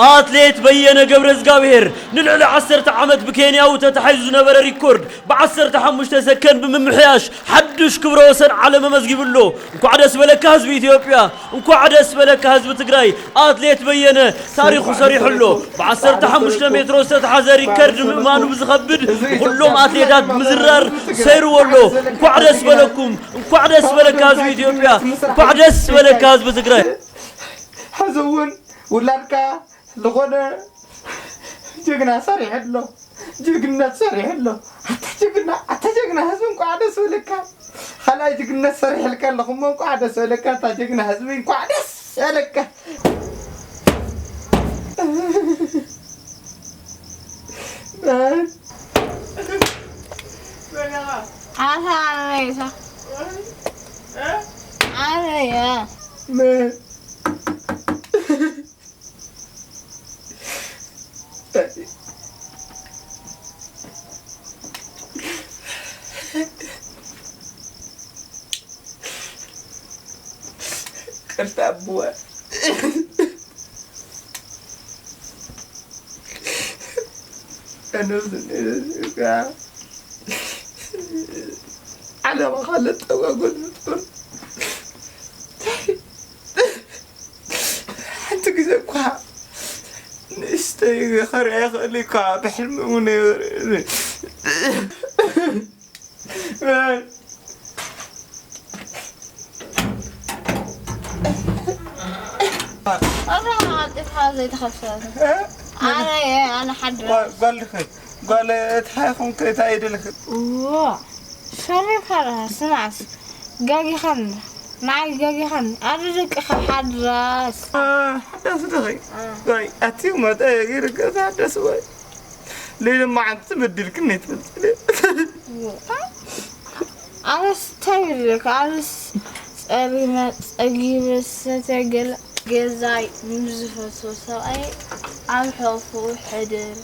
ኣትሌት በየነ ገብረዝጋብሄር ንልዕሊ ዓሰርተ ዓመት ብኬንያዊ ተታሒዙ ዝነበረ ሪኮርድ ብዓሰርተ ሓሙሽተ ሰከንድ ብምምሕያሽ ሓድሽ ክብረ ወሰን ዓለም ኣመዝጊቡ ኣሎ። እንኳዕ ደስ በለካ ህዝቢ ኢትዮጵያ፣ እንኳዕ ደስ በለካ ህዝቢ ትግራይ። ኣትሌት በየነ ታሪኹ ሰሪሑ ኣሎ። ብ15 ሜትሮ ዝተታሓዘ ሪከርድ ምእማኑ ብዝኸብድ ብኹሎም ኣትሌታት ብምዝራር ሰይርዎ ኣሎ። እንኳዕ ደስ በለኩም፣ እንኳዕ ደስ በለካ ህዝቢ ኢትዮጵያ፣ እንኳዕ ደስ በለካ ህዝቢ ትግራይ። ሕዚ እውን ውላድካ ዝኾነ ጅግና ሰሪሑ ኣሎ። ጅግነት ሰሪሑ ኣሎ። ኣታ ጅግና ኣታ ጅግና ህዝቢ እንኳዕ ደስ በለካ። ካልኣይ ጅግነት ሰሪሕልካ ኣለኹ እሞ እንኳዕ ደስ በለካ። ኣታ ጅግና ህዝቢ እንኳዕ ደስ በለካ። ኣታ ኣነይታ ኣነየ ቅርታ ኣቦዋ ኣነ ዓለምኻ ለጠዋጎል ምጥር ሓንቲ ግዜ እኳ ንእሽተይ ከርያ ይኽእል እኳ ብሕልሚ እውን ኣታ ኣዴትኻ ዘይተኸፍሰት ኣነ ኣነ ሓድራ ጓል ድኸ ጓል እታ ይኹን እታ ይደልክ እዎ ሰሪርካ ዲኻ ስማዕስ ጋጊኻኒ ንዓይ ጋጊኻኒ ኣደ ደቅኻ ሓድራስ ሓዳስ ድኸ ጓይ ኣትዩ መጠ ይርገዛ ሓዳስ ወይ ሌለ መዓልቲ በዲልክኒ ትፈልጥ ኣነስ እንታይ ይብለካ ኣነስ ጸሪመ ጸጊበ ሰትየ ገለ ገዛይ ምስ ዝፈትዎ ሰብኣይ ኣብ ሕቑፍኡ ሕድር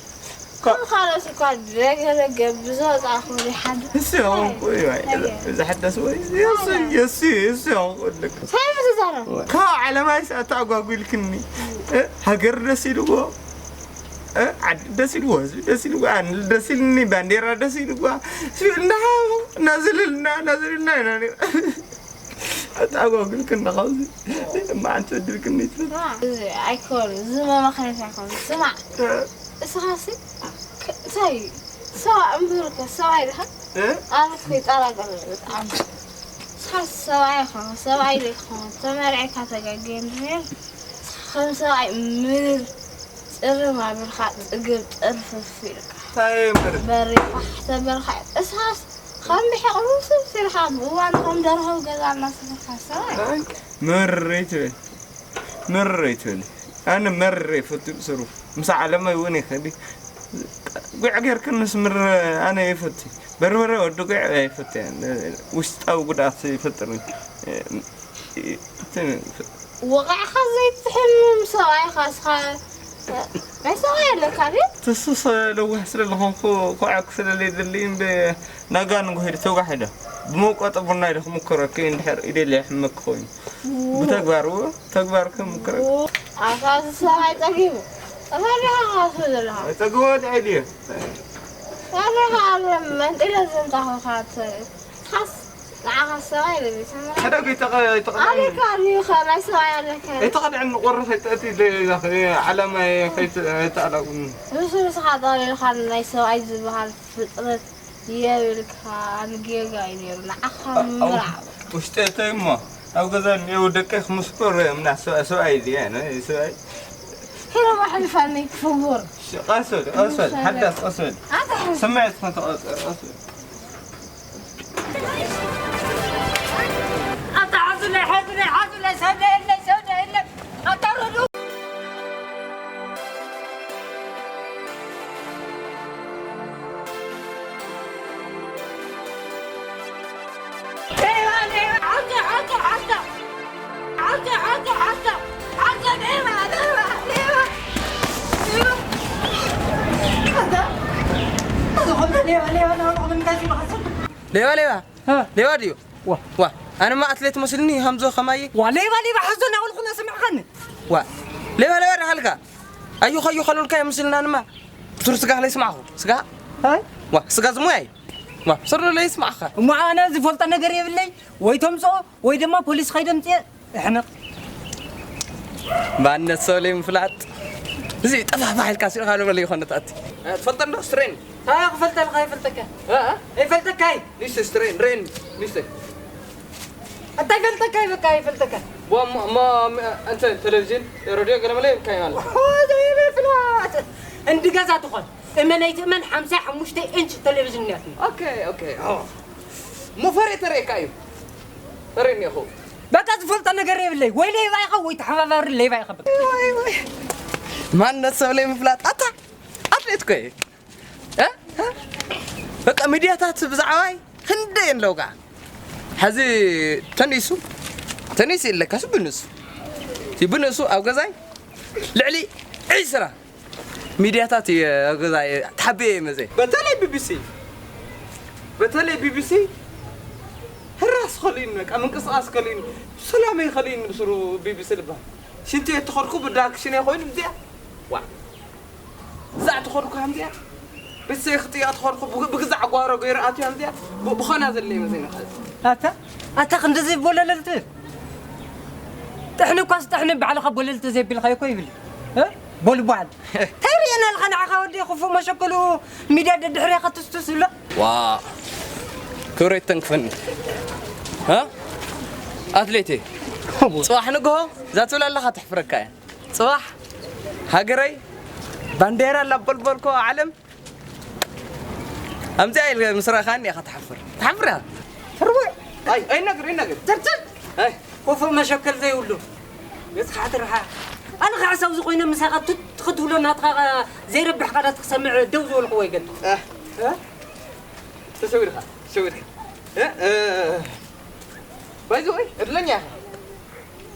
ከም ካልኦት እኳ ደገ ደገ ብዝወጻእኩ ይሓድር እሱ ይኸውን እኮ እዩ ኣይ፣ እዚ ሓዳስ ወይ እሱ እሱ እሱ ይኸውን እኮ ልክ እንታይ ምትዛረብ ካብ ዓለማይስ ኣተኣጓጒልክኒ እ፣ ሃገር ደስ ኢልዎ እ፣ ዓዲ ደስ ኢልዎ ህዝቢ ደስ ኢልዎ ኣነ ደስ ኢልኒ ባንዴራ ደስ ኢልዋ ስብልና እናዘለልና እናዘለልና ኢና ነይርና። ኣተኣጓጒልክኒ ካብዚ መዓልቲ ዕድልክኒ ትብል ስማዕ፣ እዚ ኣይኮን ዝመመኸነት ኣይኮን ስማዕ እስኻሲ እንታይ እዩ ሰብኣ እምበርከ ሰብኣይ ድኻ ኣነ ከይጠራጠረ ብጣዕሚ ንስኻስ ሰብኣይ ኢኻ ሰብኣይ ዶ ኢኻ ተመርዒካ ተጋግየ እንድሕር ንስኻ ከም ሰብኣይ ምንም ጽርም ኣቢልካ ጽግብ ጥርፍፍ ኢልካ እንታይ እምበር በሪ ፋሕ ተበልካ እስኻስ ከም ብሕቕሩ ስብስ ኢልካ ብእዋኑ ከም ደርሆ ገዛ እናሰፈርካ ሰብኣይ መረረይ ትብል መረረይ ትብል ኣነ መረረ ይፈቱ ብስሩ ምስ ዓለማይ እውን ይኸዲ ጉዕ ጌርክንስ ምር ኣነ ይፈቲ በርበረ ወዲ ጉዕ ኣይፈትያን ውሽጣዊ ጉድኣት ይፈጥር ወቓዕኻ ዘይትሕምም ሰብኣይኻ እስኻ ናይ ሰብኣይ ኣለካ ድዩ? ተሱስ ለዋህ ስለ ዝኾንኩ ኮዓክ ስለ ለይደሊ እንደ ናጋ ንጎ ሄደ ተውጋሕ ሄደ ብመውቀጢ ቡና ኢለ ክምክረኪ እንድሕር ኢደለ ይሕመኪ ኮይኑ ብተግባር እዎ ተግባር ክምክረኪ ኣታ እዚ ሰብኣይ ጸጊቡ እንታይ ዲኻ ክትብል ዘለኻ? ጸግቦ ወድዐ ድየ እንታይ ዲኻ ኣብ መንጢለ ዘምጻኹኻ ትብል? ንዓኻ ሰብኣይ ለቢሳ ሕደግ ኣይተቐ- ኣይተቐድዐኒ ኣበይ ከ ኣልዩኸ ናይ ሰብኣይ ኣለከ ኣይተቐድዐኒ ቁሪ ከይተእቲ ደ- ዓላማይ ከይተ- ኣይተኣላጉኒ ርሱ ንስኻ ጠቕሊልካ ናይ ሰብኣይ ዝበሃል ፍጥረት የብልካን ጌጋ እዩ ነይሩ ንዓኻ ምራዕ ውሽጠተይ እሞ ኣብ ገዛ እኒአው ደቀይ ክምስክሩ እዮም ና ሰብኣይ ሰብኣይ ድየ ኣነ ሰብኣይ ሄሎ ኣሕልፋኒ ክፍውር ቀስ በል ቀስ በል ሓዳስ ቀስ በል ኣታ ስምዒት ከተቐጽር ቀስ በል ኣታ ሓዙለይ ሓዙለይ ሓዙለይ ሰውደ የለይ ሰውደ የለይ ኣታ ርዱ ሌባ ሌባ ሌባ ድዩ? ዋ ኣነማ ኣትሌት መስልኒ ሃምዞ ከማይ ዋ ሌባ ሌባ ሓዞ እናበልኩ እናሰማዕኻኒ ዋ ሌባ ሌባ ዳሃልካ ኣዩ ኸዩ ኸሉልካ የምስልና ንማ ብትሩ ስጋ ለይ ስማዕኹ ስጋ ኣይ ዋ ስጋ ዝሙያ እዩ ዋ ስሩ ለይ ስማዕኻ እሞ ኣነ ዝፈልጦ ነገር የብለይ ወይ ተምፅኦ ወይ ድማ ፖሊስ ኸይደምፅየ እሕነቕ ባነት ሰው ለይ ምፍላጥ እዚ ጠፋፋሕ ኢልካ ሲልካ ለበለ ይኾነ ተኣቲ ትፈልጠ እንዶ ስትሬን ኣይ ክፈልጠልካ ይፈልጠካ ይፈልጠካ እዩ ኒስ ስትሬን ሬን ኒስ እንታይ ፈልጠካ በቃ ይፈልጠካ ሞ ሞ እንተ ቴሌቪዥን ሬድዮ ገለ መለ ይብልካ ይማለ እንዲ ገዛ ትኾን እመነይ ትእመን ሓምሳ ሓሙሽተ ኢንች ቴሌቪዥን እኒኣትኒ ኦኬ ኦኬ ሞ ፈሬ ተረእካ እዩ ፈሬ እኒኹ በቃ ዝፈልጦ ነገር የብለይ ወይ ሌባ ኢኻ ወይ ተሓባባሪ ሌባ ኢኻ በቃ ማነት ሰብ ለይ ምፍላጥ ኣታ ኣትሌት ኮ በቃ ሚድያታት ብዛዕባይ ክንደይ ኣለውካ ሕዚ ተኒሱ ተኒሱ የለካስ ብንሱ እቲ ብንሱ ኣብ ገዛይ ልዕሊ ዒስራ ሚድያታት እየ ኣብ ገዛይ ተሓቢየ እየ መዘ በተለይ ቢቢሲ በተለይ ቢቢሲ ህራስ ከልኢኒ በቃ ምንቅስቃስ ከልኢኒ ሰላመይ ከልኢኒ ብስሩ ቢቢሲ ልባ ሽንቲ የተኸድኩ ብዳክሽን ኮይኑ እዚኣ ዋ እዛ ተኾርኩ ከምዚኣ ቤተሰብ ክጥያ ተኾርኩ ብግዛዕ ጓሮ ገይሩ ኣትያ እዚኣ ብኾና ዘለ ይመስለኒ ኣታ ኣታ ክንድዚ ቦለለልቲ ጥሕኒ እኳስ ጥሕኒ ባዕልኻ ቦለልቲ ዘይብልካ እኮ ይብል ቦልቧል ተርእየና ኣለኻ ንዓኻ ወዲ ክፉእ መሸከሉ ሚድያ ደድሕሪኻ ትስቱስ ብሎ ዋ ክብረት ተንክፈኒ ኣትሌቴ ፅባሕ ንግሆ እዛ ትብል ኣለኻ ትሕፍረካ እያ ፅባሕ ሃገረይ ባንዴራ ላበልበልኮ ዓለም ኣምዚኣ ኢልካ ምስ ረኣኻኒ ኢኻ ትሓፍር ትሓፍር ኢኻ ትርቡዕ ኣይ ኣይነግር ኣይነግር ትርትር ኣይ ኮፎ መሸከል ዘይብሉ ገጽካ ትርሓ ኣነ ከዓ ሰብ ዝኾይነ ምሳኻ ትትኽ ትብሎ ናትኻ ዘይረብሕ ቃላት ክሰምዕ ደው ዝበልኩ ወይ ገድ ተሰዊርካ ተሰዊርካ ባይዘወይ ዕድለኛ ኢኻ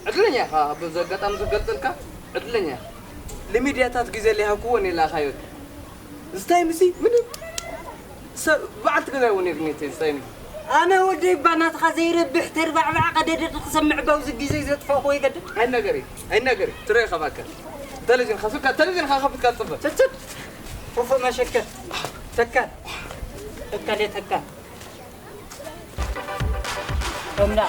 ዕድለኛ ኢኻ በዚ ኣጋጣሚ ዝገልጸልካ ዕድለኛ ኢኻ ንሚድያታት ግዜ ለይሃብክዎ ነይላኻዮ ዝታይ ምሲ ምንም ሰብ በዓልቲ ገዛ እውን ነይርኒ ዝታይ ምሲ ኣነ ወደይ እባ ናትኻ ዘይረብሕ ተርባዕባዕ ቀደደድ ክሰምዕ ባውዚ ግዜ ዘጥፋእኹ ይገድል ኣይነገሪ ኣይነገሪ ትረይ ኸባከ ተለቪዥን ኸፍትካ ተለቪዥን ኸፍትካ ጽበ ትትት ፉፉ መሸከል ተካል ተካል ተካል Hôm nay,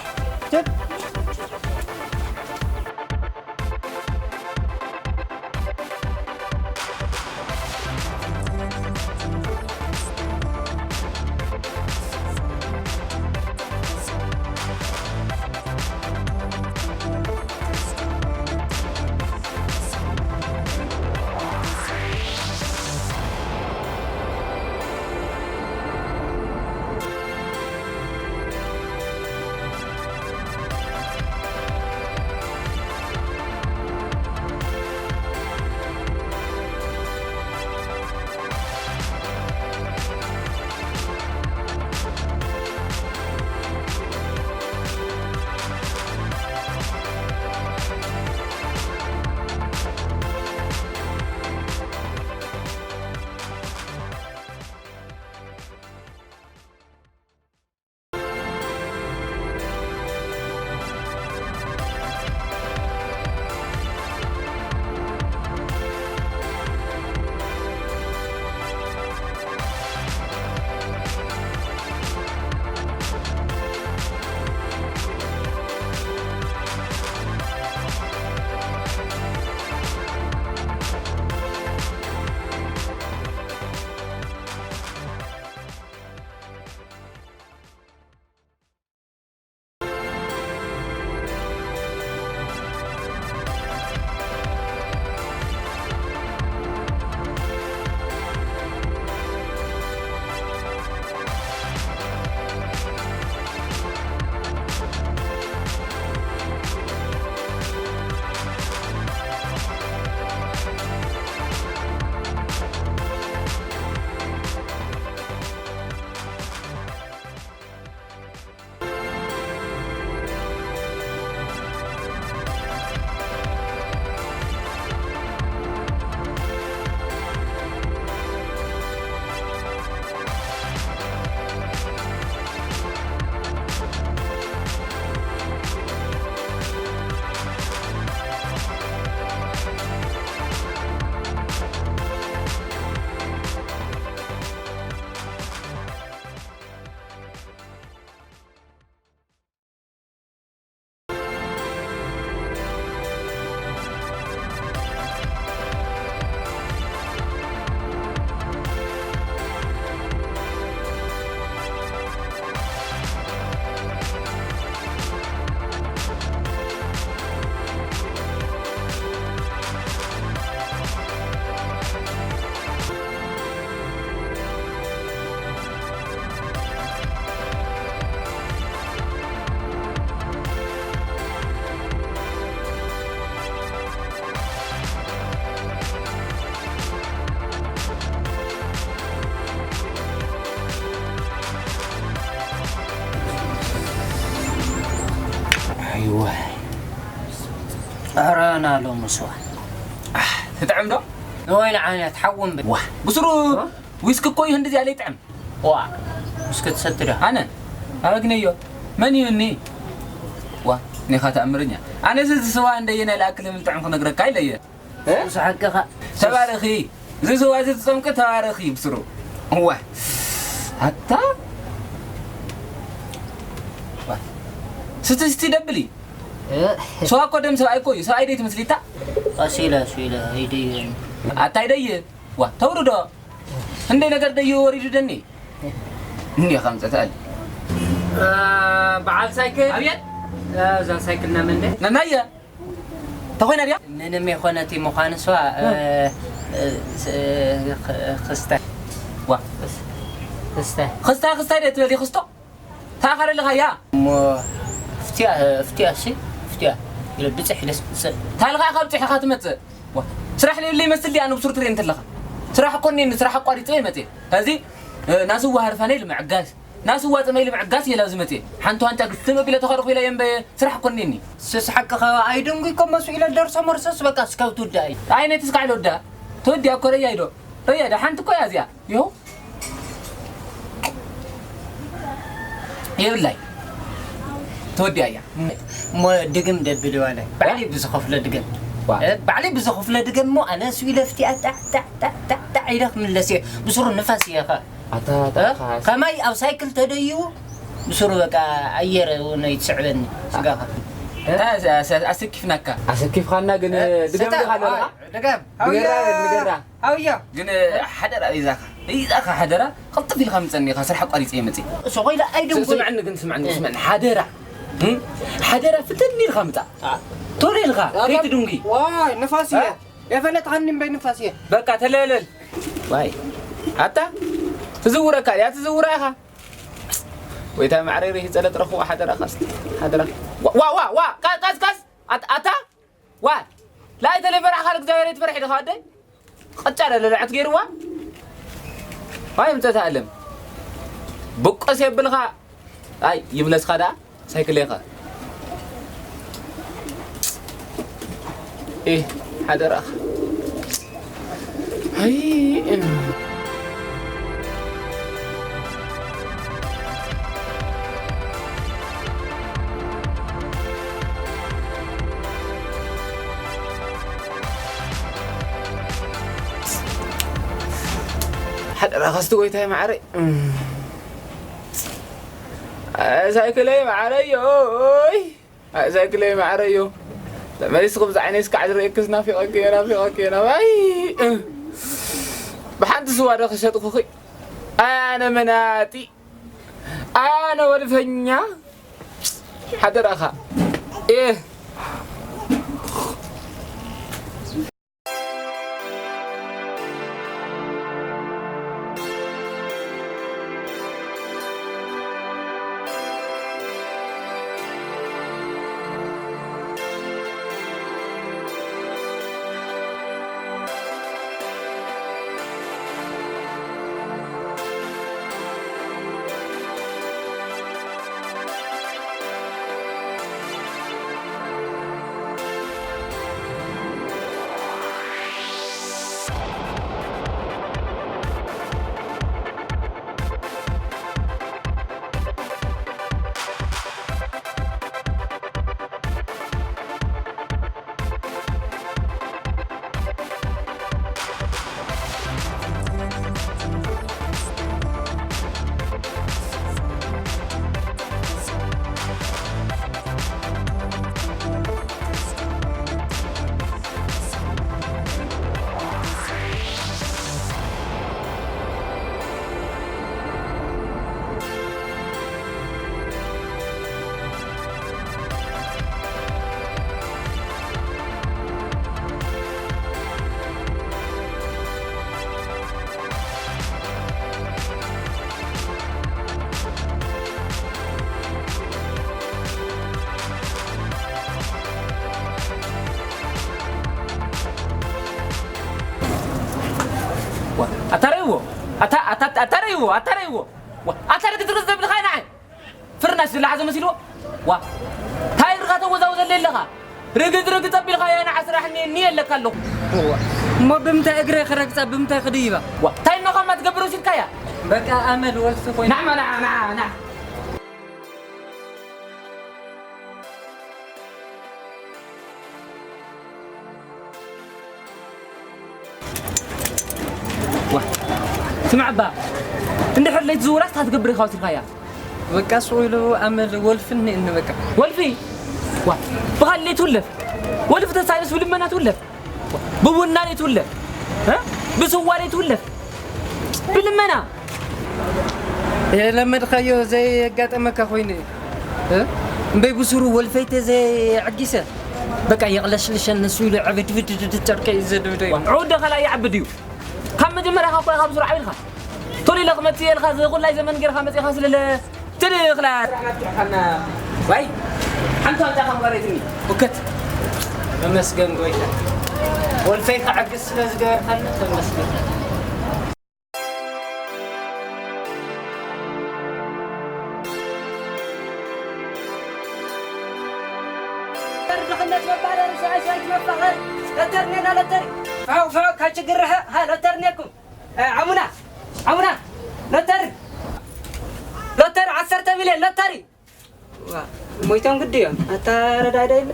ኣና ሎሚ ስዋ። ኣሕ፣ ትጥዕም ዶ? ንወይኒ ዓይነት ሓዊ እምበር። ዋ፣ ብስሩ ዋ? ዊስኪ እኮ እዩ ህንዲ እዚኣ ለይጥዕም። ዋ፣ ዊስኪ ትሰቲ ዶ? ኣነ? ኣበግነዮ። መን እዩ እኒ? ዋ፣ ኒኻ ተኣምርኛ። ኣነ እዚ ስዋ እንደየናይ ልኣክል ህምል ጥዕም ክነግረካ ኢለ እየ። እ? ሱስ ሓቅኻ። ተባረኺ። እዚ ስዋ እዚ ትጸምቂ ተባረኺ ብስሩ። እዋ። ኣታ። ዋ። ስቲ ስቲ ደብሊ። እ? ስዋ እኮ ደም ሰብኣይ እኮ እዩ። ሰብኣይ ደይ ትመስሊታ? ቀስ ኢለ፣ ቀስ ኢለ፣ ኣይደይን። ኣታ ኣይደይ። ዋ፣ ተውርዶ። እንደ ነገር ደዩ ወሪዱ ደኒ። እንዲያ ከምጸታል። እ፣ በዓል ሳይክል። ኣብየት። እ፣ እዛ ሳይክል ናይ መን ደይ? ነናየ። ተኾይና ድያ? ምንም የኾነቲ ምዃንሷ፣ እ፣ እ፣ እ፣ ስ-፣ እ፣ ኽ-፣ ኽስተ። ዋ። ኽስ-፣ ኽስተ። ኽስታ፣ ኽስታ ኢለ ትበሊ ኽስቶ? ተኣኻረልኻ እያ። እሞ ፍትያ፣ ፍትያ እሺ፣ ፍትያ። ኢለ ብፅሕ ኢለ ስ-፣ ስ-፣ ታልኻ ካብ ፅሕኻ ትመፅእ? ዋ። ስራሕ ለየለ ይመስል ድያ ንብሱር ትርኢ እንተለኻ? ስራሕ እኮ እኔኒ፣ ስራሕ ኣቋሪፀ እየ መፅየ። ሕዚ፣ እ፣ ናስዋ ሃርፋነይ ልምዕጋስ። ናስዋ ጥመይ ልምዕጋስ እየ ላብዚ መፅየ። ሓንቲ ዋንጫ ግስም ኣቢለ ተኸርኹ ኢለ እየ እምበየ ስራሕ እኮ እኔኒ። ስስ ሓቅኻ ኣይደንጉ እኮ መሱ ኢለ ደርሶ መርሶስ በቃ እስካብ ትውዳእ እዩ። ኣይ ነቲ ስካዕ ኢለ ወዳ። ተወዲኣ እኮ ረያ ኢዶ። ረያ ዶ ሓንቲ እኮ እያ እዚኣ። ይኸው። የብላይ። ተወዲኣ እያ። እሞ ድግም ደብል ዋለ። ባዕሊ ብዝኸፍሎ ድገም። ዋ። እ፣ ባዕሊ ብዝኸፍሎ ድገም እሞ ኣነ ስዊለ ፍቲ ኣጣዕ፣ ጣዕ፣ ጣዕ፣ ጣዕ፣ ጣዕ ኢለ ክምለስ እየ። ብስሩ ንፋስ እየ ኸ። ኣታ፣ ኣታ፣ እ? ኻስ። ከማይ ኣብ ሳይክል ተደይቡ ብስሩ በቃ ኣየር እውን ኣይትስዕበኒ ስጋኻ። እ? ኣታ፣ ኣሰ-፣ ኣሰ-፣ ኣሰኪፍናካ። ኣሰኪፍኻና ግን እ? ድገም ሰታ-፣ ዲኻ ኣለኻ? ኣይ፣ ድገም። ንገራ፣ ሃውያ። ንገራ። ሃውያ። ግን ሓደራ፣ በይዛኻ። በይዛኻ ሓደራ፣ ቅልጥፍ ኢልካ ምጸኒ ኢኻ፣ ስራሕ ኣቋሪጸ እየ መጺእ። እሱ ኮይለ ኣይደንጎይ። ስምዕኒ ግን፣ ስምዕኒ፣ እ። ስምዕኒ፣ ሓደራ። እም? ሓደራ፣ ፍትን ኢልካ ምጻእ። አ። ቶሎ ኢልካ፣ አ፣ ከይትድንጉ። ዋይ፣ ንፋስ እየ። አ? የፈለጥኻኒ እምበይ ንፋስ እየ። በቃ፣ ተለለል። ዋይ። ኣታ፣ ትዝውረካ እያ፣ ትዝውራ ኢኻ። ወይታ ማዕረይ ርሂ ጸለጥ ረኽዋ፣ ሓደራ፣ ቀስ። ሓደራ። ዋ፣ ዋ፣ ዋ፣ ዋ፣ ቀስ፣ ቀስ፣ ቀስ። ኣት-፣ ኣታ? ዋ፣ ላይተ ለይፈራሕኻ ንእግዚኣብሔር ኣይትፈርሒ ዲኻ ኣደይ? ቐጫ ለለዐት ገይርዋ? ዋይ፣ ምጸት ኣለም። ብቆስ የብልኻ። ኣይ፣ ይምለስኻ ደኣ፣ ሳይክለይኻ። ኤ፣ ሓደራኻ። ኣይ፣ እም። ሓደራኻ እስቲ ጎይታይ ማዓረይ። እም። ኣይ ሳይክለይ ማዓረይ፣ ኦይ። ኣይ ሳይክለይ ማዓረይ። ተመሊስኩ ብዛዕባ ዓይነይ እስካዕ ዝርእየክስ ናፊቐኪ እየ፣ ናፊቐኪ እየ፣ ናፊ-፣ ኣይ። ብሓንቲ ስዋ ዶ ክሸጥኩኺ? ኣነ መናጢ። ኣነ ወልፈኛ። ሓደራኻ። ኤህ። ኣታረይዎ፣ ኣታ-፣ ኣታ-፣ ኣታረይዎ፣ ኣታረይዎ። ኣታ ርግጽ ርግጽ ዘብልኻ ንዓይ። ፍርናሽ ዝለሓዘ መሲልዎ? ዋ። ታይርካ ተወዛወዘለ ኣለኻ። ርግጽ ርግጽ ኣቢልካያ ንዓ ስራሕ እኒ እኒ የለካ ኣለኹ። እዋ። እሞ ብምንታይ እግረይ ክረግጻ፣ ብምንታይ ክድይባ? ዋ፣ እንታይ እኖ ካማ ትገብር ወሲድካያ? በቃ ኣመል ወልፊ ኮይኑ። ናዕማ፣ ናዓ፣ ናዓ፣ ናዓ። ዋ፣ ስማዕ እባ፣ እንድሕር ለይቲ ዝውራስ እንታይ ትገብር ኢኻ ወሲድካያ? በቃ ሱቕ ኢሉ ኣመል ወልፊ እኒእኒ በቃ። ወልፊ? ዋ፣ ብኻልእ ለይቲ ውለፍ። ወልፊ ተሳይኑስ ብልመና ትውለፍ። ብቡና ለይቲ ውለፍ። እ? ብስዋ ለይቲ ውለፍ። ብልመና። የለመድካዮ ዘየጋጠመካ ኮይኑ እዩ። እ? እምበይ ብሱሩ ወልፈይተ ዘየዕጊሰ። በቃ የቕለሽልሸን ንሱ ኢሉ ዕብድብድድ ጨርቀይ እዩ ዘድብዶ እዩ። ዑደ ኸላ ይዓብድ እዩ። ካብ መጀመርያኻ እኮ ኢኻ ብሱሩ ዓቢልካ። ቶሎ ኢለ ክመጽእ እየ ኢልካ፣ እዚ ኩላይ ዘመን ጌርካ መጺእካ ስለለ ትልእኽላ። ስራሕ ናትካ ሓና። ዋይ፣ ሓንቲ ዋንጫ ከም ቀረይትኒ። ውከት። ተመስገን ጎይታ። ወልፈይ ክዕግስ ስለ ዝገበርካኒ ተመስገን። ድኽነት መባረሪ፣ ሰብኣይ ሰበይቲ መፋቐሪ። ሎተሪ ኔና ሎተሪ። ፋው ፋው ካብ ችግር ርሐ። ሃ፣ ሎተሪ ኔኩም። እ፣ ኣሙና፣ ኣሙና፣ ሎተሪ፣ ሎተሪ፣ ዓሰርተ ሚልዮን ሎተሪ። ዋ፣ ሞይቶም ግዲ እዮም። ኣታ ረዳዳ የለ።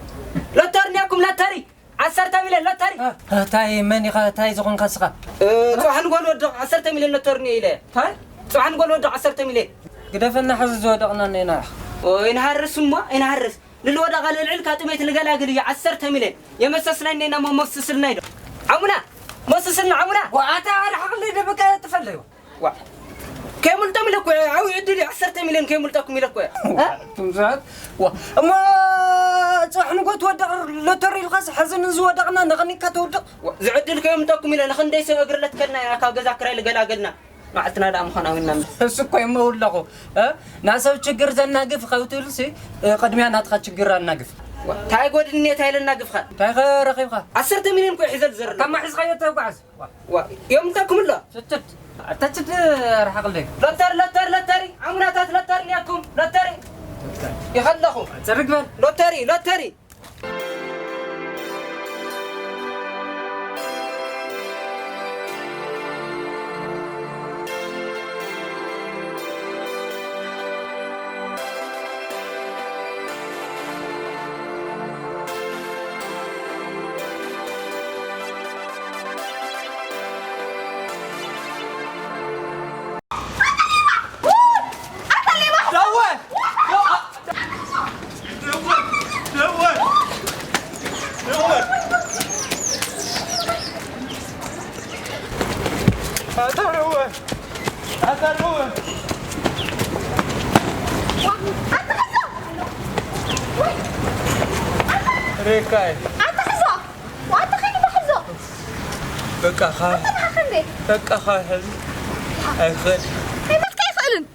ሎተሪ እኒኣኩም፣ ሎተሪ፣ ዓሰርተ ሚልዮን ሎተሪ። እ፣ ታይ መን ኢኻ? ታይ ዝኾንካ ስኻ? እ፣ ጽባሕ ንጎል ወድቕ ዓሰርተ ሚልዮን ሎተሪ እኒኦ ኢለ። ታይ? ጽባሕ ንጎል ወድቕ ዓሰርተ ሚልዮን። ግደፈና፣ ሕዚ ዝወደቕና እኒና። ኦ፣ ይንሃርስ እሞ፣ ይንሃርስ። ንልወዳቓ ልዕል ካብ ጥሜት ልገላግል እዩ። ዓሰርተ ሚልዮን የመሰስና እኔና እሞ ሞስስልና ኢዶ። ዓሙና፣ ሞስስልና ዓሙና። ወኣታ ኣርሓቕለይ ደበቀ ጥፈለይ። ዋ። ከየምልጦም ኢለ እኮ እየ። ዓብዪ ዕድል እዩ። ዓሰርተ ሚልዮን ከየምልጠኩም ኢለ እኮ እየ። እ? ኣቱም ሰባት። ዋ። እሞ ጽባሕ ንጎ ትወድቕ ሎተሪ ኢልካስ፣ ሕዚ ንዝወደቕና ንቕኒካ ተውድቕ። ዋ፣ ዝዕድል ከየምልጠኩም ኢለ ንኽንደይ ሰብ እግሪ ለትከልና ኢና ካብ ገዛ ክራይ ልገላገልና። መዓልትና ደኣ ምዃና ዊና ምስ እሱ እኮ የመውለኹ፣ እ? ናሰብ ችግር ዘናግፍ ካብ ትብልሲ፣ እ፣ ቅድሚያ ናትኻ ችግር ኣናግፍ። ዋ፣ እንታይ ጎድኒ እየ፣ እንታይ ለናግፍኻ? እንታይ ኸ ረኺብካ? ዓሰርተ ሚልዮን እኮ ሒዘ ዝዘርለ። ካብ ማሒዝካዮ ተጓዓዝ። ዋ። ዋ፣ እዮም እንታኩም ኣሎ? ስትድ፣ ኣታ ችድ ርሓቕለይ። ሎተሪ፣ ሎተሪ፣ ሎተሪ፣ ኣሙናታት ሎተሪ እኒኣኩም፣ ሎተሪ። ይኸለኹ። ጽርግ በል። ሎተሪ፣ ሎተሪ። ሬካይ። ኣታ ሕዞ! ኣታ ከይዱ ሕዞ! በቃ ኻ-፣ ኣታ ንዓኻ እንዴ? በቃ ኻ-፣ ሕዚ ኣይኽእል። ከይበልካ ኣይኽእልን።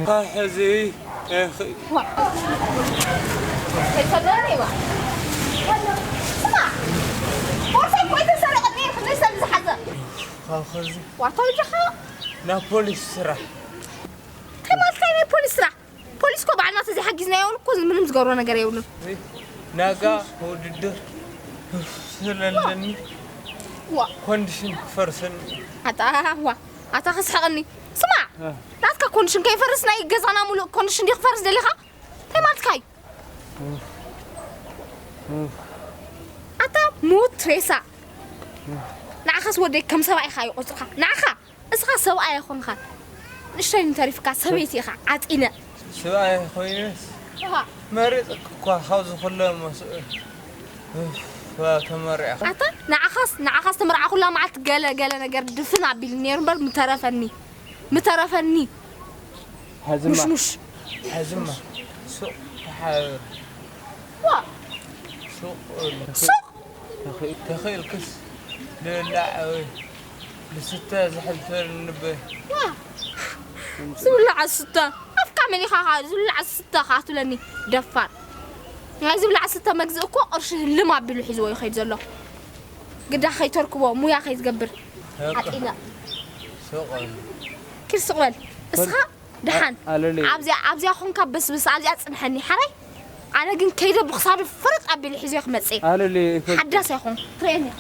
ኻ-፣ ሕዚ ኣይኽእል። ዋ። ከይሰደኒ ዋ። ስማ፣ ቦርሳ እኮ ኣይተሰረቐት እየ፣ ክንደይ ሰብ ዝሓዘ። ኻ-፣ ሕዚ ዋታ ወጃኻ። ናብ ፖሊስ ስራሕ። እንታይ ማለት እዩ ናይ ፖሊስ ስራሕ? ፖሊስ እኮ ባዕልና ተዘይሓጊዝናዮ እውን እኮ ምንም ዝገብሮ ነገር የብሉን። ናጋ ውድድር ስለለኒ ዋ። ኮንዲሽን ክፈርሰኒ። ኣታ ዋ። ኣታ ከስሕቐኒ። ስማዕ። እ። ናትካ ኮንዲሽን ከይፈርስ ናይ ገዛና ሙሉእ ኮንዲሽን ድዩ ክፈርስ ደሊኻ? እንታይ ማለትካ እዩ? ኣታ ሙት ሬሳ። ንዓኻስ ወደይ ከም ሰብኣይ ኢኻ ይቆጽርካ። ንዓኻ እስኻ ሰብኣይ ኣይኮንኻን። ንእሽተይ እንተሪፍካ ሰበይቲ ኢኻ ዓጢነ። ሰብኣይ ኮይነስ እኻ። መሪጽክ እኳ ካብዚ ኩለ መስኡ ተመሪዕኻ። ኣታ ንዓኻስ፣ ንዓኻስ ተመርዓ ኩላ መዓልቲ ገለ፣ ገለ ነገር ድፍን ኣቢሉ ነይሩ እምበር ምተረፈኒ። ምተረፈኒ። ሕዝማ። ሙሽሙሽ። ሕዝማ። ሱቕ ተሓበሩ። ዋ። ሱቕ በሉ። ሱቕ? ተኽኢ-፣ ተኽኢልክስ ልብላዕ ወይ ልስተ ዝሕልፈል ንበ-፣ ዋ። ዝብላዕ ዝስተ። ኣፍካ መሊኻ ኸዓ ዝብላዕ ዝስተ ኸዓ ትብለኒ ደፋር። ናይ ዝብላዕ ዝስተ መግዝእ እኮ ቅርሺ ህልም ኣቢሉ ሒዝዎ እዩ ኸይድ ዘሎ። ግዳ ኸይተርክቦ፣ ሙያ ኸይትገብር። በቃ። ዓጢነ። ሱቕ በሉ። ኪድ ሱቕ በል። እስኻ ደሓን። ኣለለይ። ኣብዚኣ፣ ኣብዚኣ ኾንካ በስብስ፣ ኣብዚኣ ጽንሐኒ። ሓራይ? ኣነ ግን ከይደ ብኽሳዱ ፈረጥ ኣቢሉ ሒዞ ክመጽእ። ኣሉሊ ሓዳስ ኣይኹን ትርእየኒ ኢኻ።